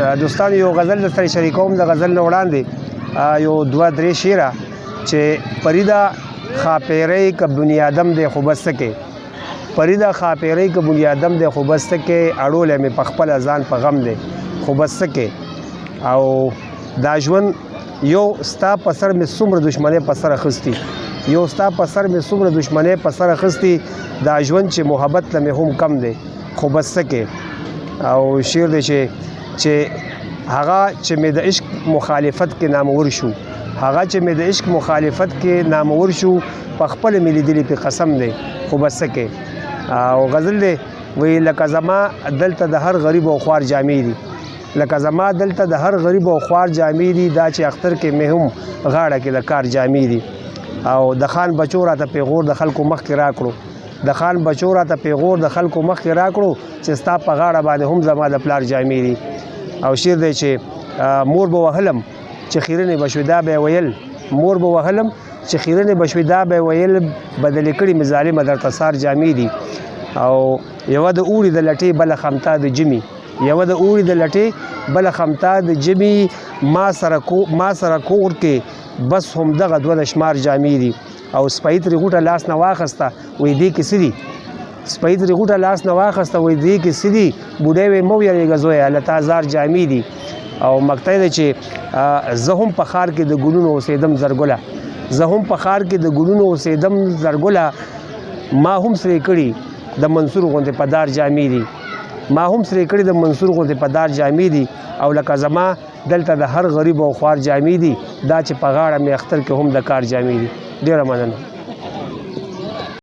دوستانو، یو غزل در سره شریکوم. د غزل نه وړاندې یو دوه درې شعره چې پریده خاپیرۍ که بنیادم دی خو بس څه کې، پریده خاپیرۍ که بنیادم دی خو بس څه کې، اړولی مې په خپله ځان په غم دی خو بس څه کې. او دا ژوند یو ستا په سر مې څومره دښمنۍ په سر اخیستي، یو ستا په سر مې څومره دښمنۍ په سر اخیستي، دا ژوند چې محبت له مې هم کم دی خو بس څه کې. او شعر دی چې هغه چې مې د عشق مخالفت کې نامور شو، هغه چې مې د عشق مخالفت کې نامور شو، په خپله مې لیدلي پې قسم دی خو بس څه کې. او غزل دی وایي لکه زما دلته د هر غریب او خوار جامې دي، لکه زما دلته د هر غریب او خوار جامې دي، دا چې اختر کې مې هم غاړه کې د کار جامې دي. او د خان بچو راته پیغور د خلکو مخکې راکړو، د خان بچو راته پیغور د خلکو مخکې راکړو، چې ستا په غاړه باندې هم زما د پلار جامې دي. او شعر دی چې مور به وهلم چې خیرنې به شوې دا به یې ویل، مور به وهلم چې خیرنې به شوې دا به یې ویل، بدلې کړي مې ظالمه درته سار جامې دي. او یوه د اوړي د لټې بله خمتا د ژمي، یوه د اوړي د لټې بله خمتا د ژمي، ما سره کور کې بس همدغه دوه د شمار جامې دي. او سپی ترې غوټه لاس نه واخیسته وایي دې کې څه دي، سپی ترې غوټه لاس نه واخیسته وایي دې کې څه دي، بوډۍ وایي مه ویرېږه زویه له تا زار جامې دي. او مقطع دی چې زه هم په ښار کې د ګلونو اوسېدم زرګله، زه هم په ښار کې د ګلونو اوسېدم زرګله، ما هم سرې کړي د منصور غوندې په دار جامې دي، ما هم سرې کړي د منصور غوندې په دار جامې دي. او لکه زما دلته د هر غریب او خوار جامې دي، دا چې په غاړه مې اختر کې هم د کار جامې دي. ډېره مننه.